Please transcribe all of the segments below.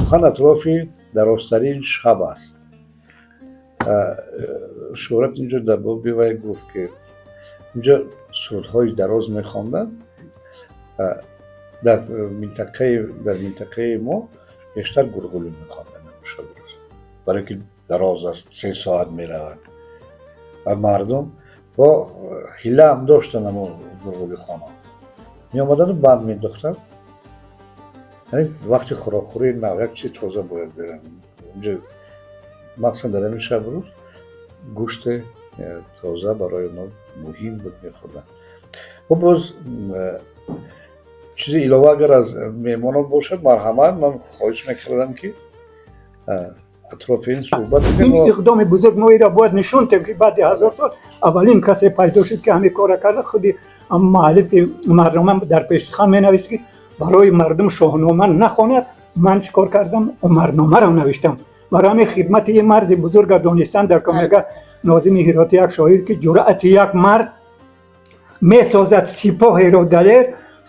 Сухан атрофи дарозтарин шаб аст. Шӯҳрат инҷо дар боби вай гуфт, ки инҷо сурудҳои дароз мехонданд. Дар минтақаи мо бештар гурғулӣ мехонданд шабрӯз, барое ки дароз аст, 3 соат меравад ва мардум бо ҳилаам доштанд. Амо гурғулихонон меомадану банд мендохтанд, яъне вақти хӯрокхӯрии нав, як чизи тоза бояд беранд. Инҷо махсусан дар ҳамин шабрӯз гӯшти тоза барои онҳо муҳим буд, мехӯрданд. Бо боз чизи илова агар аз меҳмонон бошад, марҳамат. Ман хоҳиш мекардам, ки атрофи ин суҳбат Ин иқдоми бузург мо иро бояд нишон диҳем, ки баъди 1000 сол аввалин касе пайдо шуд, ки ҳамин корро карда. Худи муаллифи Умарнома дар пешсухан менависд, ки барои мардум Шоҳнома нахонад, ман чӣ кор кардам? Умарномаро навиштам. Барои ҳамин хидмати ин марди бузурга донистан дар мега Нозими Ҳиротӣ, як шоир, ки ҷуръати як мард месозад сипоҳеро далер,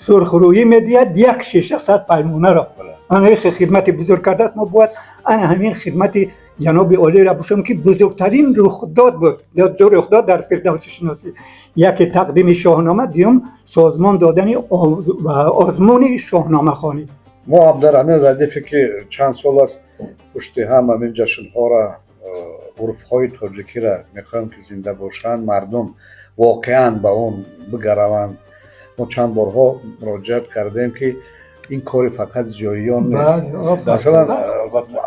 сурхрӯӣ медиҳад як шиша сад паймонаро. Ана хидмати бузург кардааст. Мо бояд ана ҳамин хидмати ҷаноби олиро бушем, ки бузургтарин рухдод буд. Ду рухдод дар фирдавсишиносӣ: яке тақдими Шоҳнома, дуюм созмон додани озмуни шоҳномахонӣ. Мо ҳам дар ҳамин радифе, ки чанд сол аст пушти ҳам ҳамин ҷашнҳоро, урфҳои тоҷикиро мехоҳем, ки зинда бошанд, мардум воқеан ба он бигараванд. Мо чанд борҳо муроҷиат кардем, ки ин кори фақат зиёиён нест. Масалан,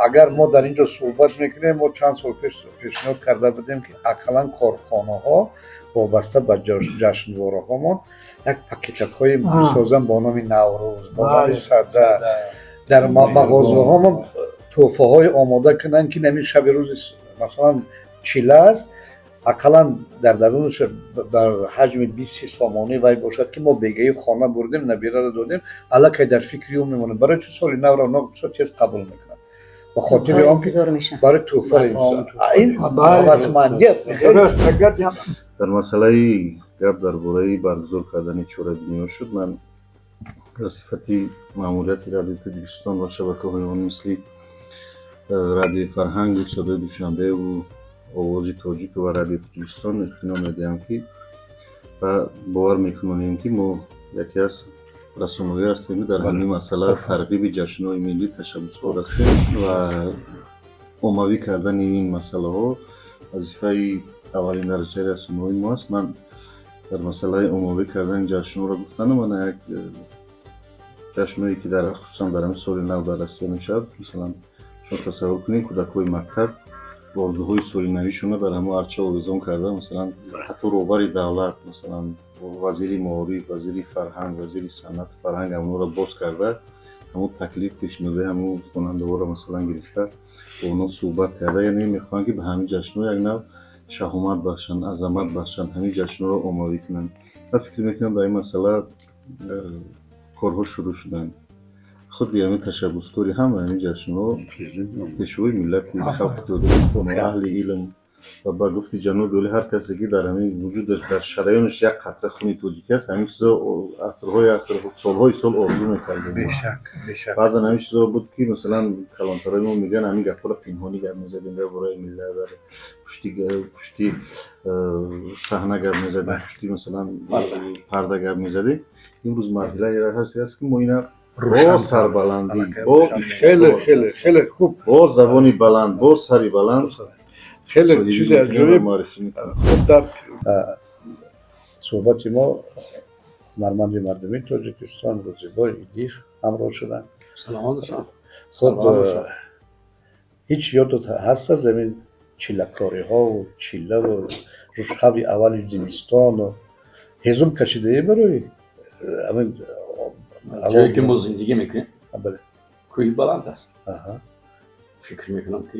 агар мо дар ин ҷо суҳбат мекунем, мо чанд сол пеш пешниҳод карда будем, ки ақаллан корхонаҳо вобаста ба ҷашнвораҳомон як пакетакҳое бисозанд бо номи Наврӯз, бо номи Сада, дар мағозаҳомон тӯҳфаҳое омода кунанд, ки ҳамин шаби рӯзи, масалан, Чила аст, ақаллан дар дарунаш дар ҳаҷми 20-30 сомонӣ вай бошад, ки мо бегаи хона бурдем, набираро додем, аллакай дар фикри ӯ мемонад. Барои чӣ соли навро онҳо бисёр тез қабул мекунанд? Ба хотири он ки барои тӯҳфа. Ин ҳавасмандият. Дар масъалаи гап дар бораи баргузор кардани чорабиниҳо шуд. Ман дар сифати маъмурияти Радиои Тоҷикистон ва шабакаҳои он, мисли Радиои Фарҳангу Садои Душанбеву Овози Тоҷику ва Радиои Тоҷикистон итминон медиҳам, ки ва бовар мекунонем, ки мо яке аз расонаҳое ҳастем, ки дар ҳамин масъала тарғиби ҷашнҳои миллӣ ташаббускор ҳастем ва оммавӣ кардани ин масъалаҳо вазифаи аввалин дараҷаи расонаҳои мо аст. Ман дар масъалаи оммавӣ кардани ҷашнҳоро гуфтанам, мана як ҷашнҳое, ки дар хусусан дар ҳамин соли нав дар Россия мешавад. Масалан, шумо тасаввур кунед, кӯдакҳои мактаб орзуҳои соли навишонро дар ҳамон арча овезон карда, масалан, ҳатто роҳбари давлат, масалан, вазири маориф, вазири фарҳанг, вазири санъату фарҳанг ҳамонро боз карда, ҳамон таклиф, пешниҳодҳои ҳамон хонандаҳоро, масалан, гирифта, бо онҳо суҳбат карда. Яъне мехоҳанд, ки ба ҳамин ҷашнҳо як нав шаҳомат бахшанд, азамат бахшанд, ҳамин ҷашнҳоро оммавӣ кунанд. Ва фикр мекунам, дар ин масъала корҳо шурӯъ шуданд. Худи ҳамин ташаббускори ҳама ҳамин ҷашнҳо Пешвои миллати халқи тоҷик, аҳли илм ва ба гуфти ҷаноби олӣ, ҳар касе, ки дар ҳамин вуҷудаш, дар шараёнаш як қатра хуни тоҷикӣ аст, ҳамин чизо асрҳои аср, солҳои сол орзу мекардем. Бешак, бешак. Баъзан ҳамин чизо буд, ки масалан калонтарои мо мегӯянд, ҳамин гапҳоро пинҳонӣ гап мезадем дар бораи миллат, дар пушти саҳна гап мезадем, пушти, масалан, парда гап мезадем. Имрӯз марҳилае ҳаст, ки мо ина бо сарбаландӣ, бо Хеле, хеле, хеле хуб. бо забони баланд, бо сари баланд Хеле чизи аҷоиб. муаррифӣ мекунем. Хуб, дар суҳбати мо ҳунарманди мардумии Тоҷикистон Рӯзибой Идиев ҳамроҳ шуданд. Саломат бошам. Хуб. Саломат бошам. Ҳеҷ ёдот ҳаст аз ҳамин чиллакориҳову чиллаву рӯзшаби аввали зимистону ҳезум кашидаӣ барои ҳамин? Ҷое ки мо зиндагӣ мекунем, Бале. кӯҳи баланд аст. Фикр мекунам, ки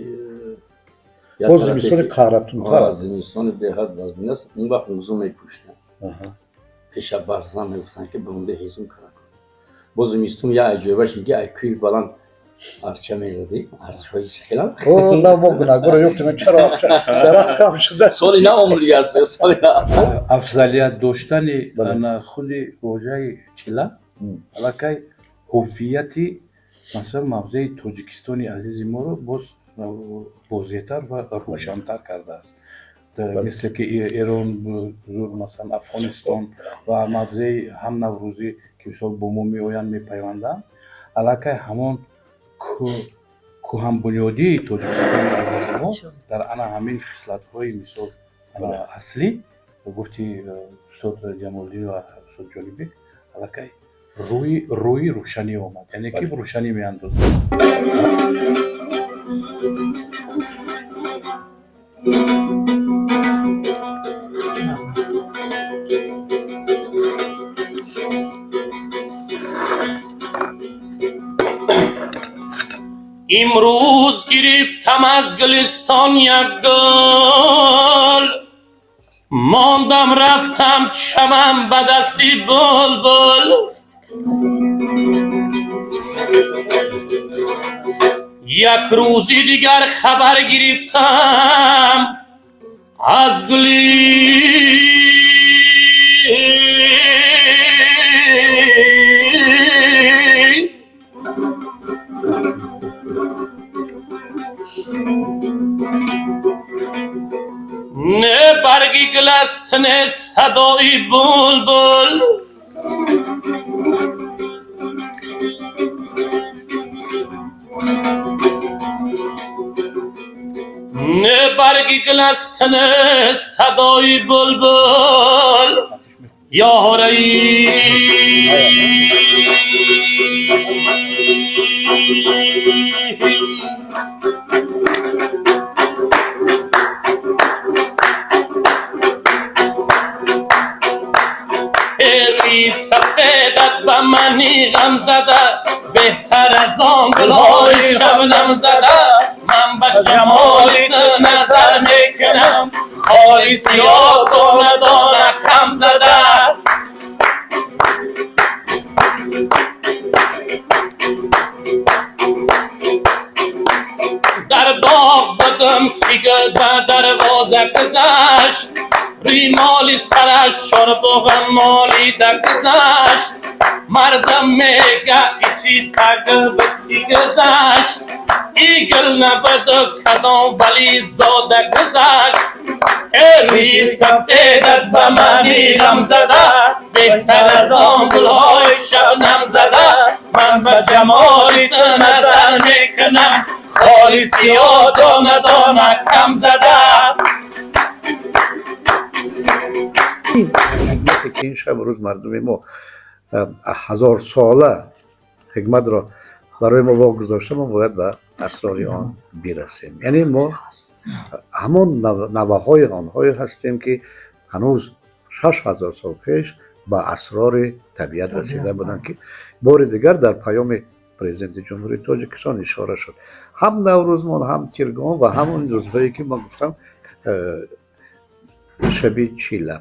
як Боз тарафе зимистони қаҳратунтар аст. Зимистони беҳад вазмин аст. Он вақт музу мепӯштанд. Пеша барзан мегуфтанд, ки ба унда ҳезум кара кун. Боз зимистон як аҷоибаш ин ки ай кӯҳи баланд арча мезадӣ, арчаҳои хелам. О, на, мо гунаҳгоро ёфтем. Чаро дарахт кам шуда? Соли нав омадига аст, соли нав. Афзалият доштани Бале. ана худи вожаи чила аллакай ҳуввияти Масалан, мавзеи Тоҷикистони азизи моро боз возеҳтар ва рӯшантар кардааст. Мисле ки Эрон, зур, масалан, Афғонистон ва мавзеи ҳам наврӯзӣ, ки мисол бо мо меоянд, мепайванданд, аллакай ҳамон кӯҳанбунёдии Тоҷикистони азизи мо дар ана ҳамин хислатҳои, мисол, аслӣ, гуфти устод Ҷамолиддин ва устод Ҷонибек, аллакай рӯи рӯшанӣ омад, яъне ки рӯшанӣ меандозад. Имрӯз гирифтам аз гулистон як гул, мондам, рафтам чаман ба дасти булбул. Як рӯзи дигар хабар гирифтам аз гули не барги гул аст, не садои булбул. Не барги гул аст, не садои булбул. Ёраи рӯи сафедат ба мани ғам зада, беҳтар аз он гулҳои шабнам зада. Ман ба ҷамоли ту назар мекунам, холи сиёҳ дона дона кам зада. Дар боғ будам, ки гул ба дарвоза гузашт, рӯи моли сараш чорбоға молида гузашт. Мардам мега, ичи тагил бики гузашт, и гул набуду, кадом вализода гузашт. Э, рӯи сафедат ба мани ғам зада, беҳтар аз он гулҳои шабнам зада. Ман ба ҷамоли ту назар мекунам, холи сиёҳ дона дона кам зада. Ҳикмате ки ин шабу рӯз мардуми мо ҳазорсола ҳикматро барои мо вогузошта, мо бояд ба асрори он бирасем. Яъне мо ҳамон наваҳои онҳое ҳастем, ки ҳанӯз 6000 сол пеш ба асрори табиат расида буданд, ки бори дигар дар паёми президенти Ҷумҳурии Тоҷикистон ишора шуд. Ҳам Наврӯзмон, ҳам Тиргон ва ҳамон рӯзҳое, ки ман гуфтам, шаби чила.